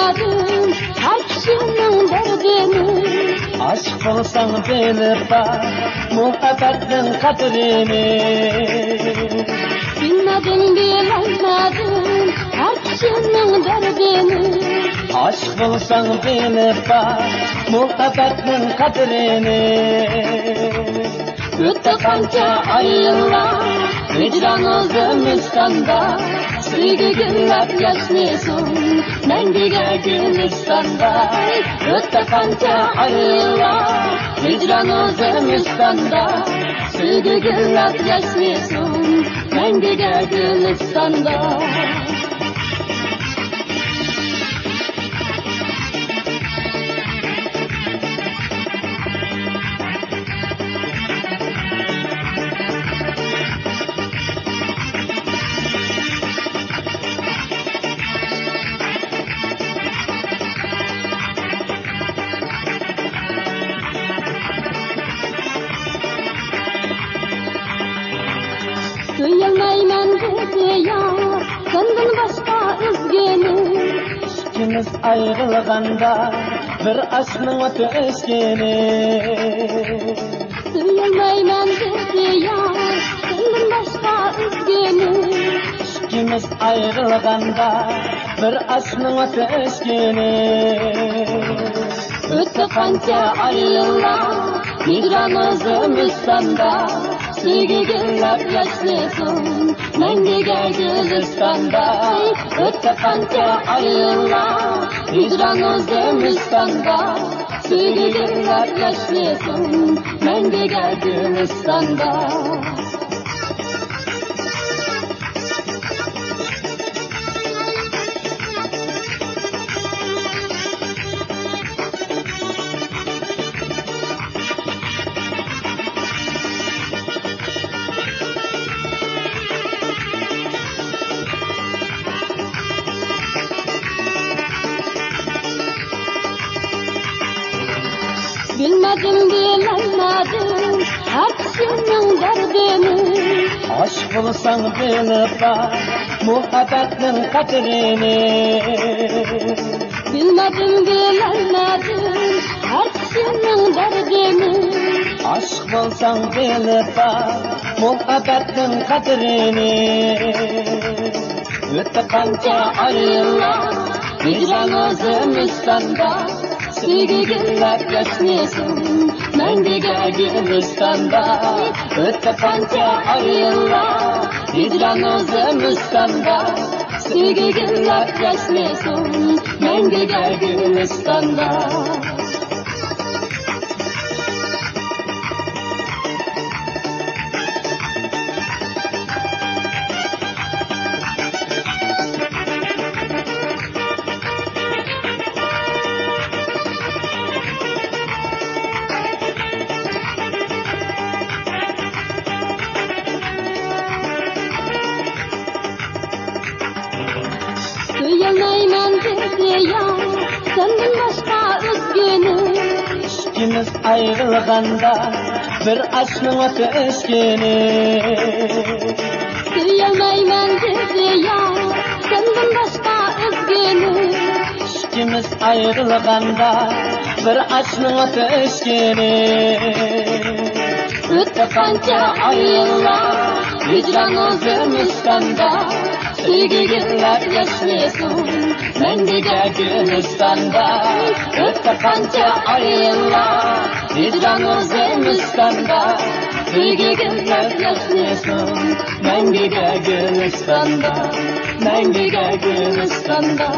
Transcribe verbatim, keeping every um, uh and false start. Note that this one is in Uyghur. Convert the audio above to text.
ھەر كىشىنىڭ دەردىنى. ئاشىق بولساڭ بىلىپ باق مۇھەببەتنىڭ قەدرىنى. بىلمىدىم، بىلەلمىدىم ھەر كىشىنىڭ دەردىنى. ئاشىق بولساڭ بىلىپ باق مۇھەببەتنىڭ قەدرىنى. ئۆتتى قانچە ئاي، يىللار، ھىجران زىمىستاندا، سۆيگۈ گۈللەپ ياشنىسۇن مەڭگۈگە گۈلىستاندا. ئۆتتى قانچە ئاي، يىللار، ھىجران زىمىستاندا، سۆيگۈ گۈللەپ ياشنىسۇن مەڭگۈگە گۈلىستاندا. سۆيەلمەيمەن دېدى يار، سەندىن باشقا ئۆزگىنى. ئىككىمىز ئايرىلغاندا بىر ئاشنىڭ ئۆچكىنى. سۆيەلمەيمەن دېدى يار، سەندىن باشقا ئۆزگىنى. ئىككىمىز ئايرىلغاندا بىر ئاشنىڭ ئۆچكىنى. ئۆتتى قانچە ئاي، يىللار، ھىجران زىمىستاندا، سۆيگۈ گۈللەپ ياشنىسۇن مەڭگۈگە گۈلىستاندا. ئۆتتى قانچە ئاي، يىللار، ھىجران زىمىستاندا، سۆيگۈ گۈللەپ ياشنىسۇن مەڭگۈگە گۈلىستاندا. بىلمىدىم، بىلەلمىدىم ھەر كىشىنىڭ دەردىنى. ئاشىق بولساڭ بىلىپ باق مۇھەببەتنىڭ قەدرىنى. بىلمىدىم، بىلەلمىدىم ھەر كىشىنىڭ دەردىنى. ئاشىق بولساڭ بىلىپ باق مۇھەببەتنىڭ قەدرىنى. ئۆتتى قانچە ئاي، يىللار، ھىجران زىمىستاندا، سۆيگۈ گۈللەپ ياشنىسۇن مەڭگۈگە گۈلىستاندا. ئۆتتى قانچە ئاي، يىللار، ھىجران زىمىستاندا، سۆيگۈ گۈللەپ ياشنىسۇن مەڭگۈگە گۈلىستاندا. سۆيەلمەيمەن دېدى يار، سەندىن باشقا ئۆزگىنى. ئىككىمىز ئايرىلغاندا بىر ئاشنىڭ ئۆچكىنى. سۆيەلمەيمەن دېدى يار، سەندىن باشقا ئۆزگىنى. ئىككىمىز ئايرىلغاندا بىر ئاشنىڭ ئۆچكىنى. ئۆتتى قانچە ئاي، يىللار، ھىجران زىمىستاندا، سۆيگۈ گۈللەپ ياشنىسۇن مەڭگۈگە گۈلىستاندا. ئۆتتى قانچە ئاي، يىللار، ھىجران زىمىستاندا، سۆيگۈ گۈللەپ ياشنىسۇن مەڭگۈگە گۈلىستاندا، مەڭگۈگە گۈلىستاندا.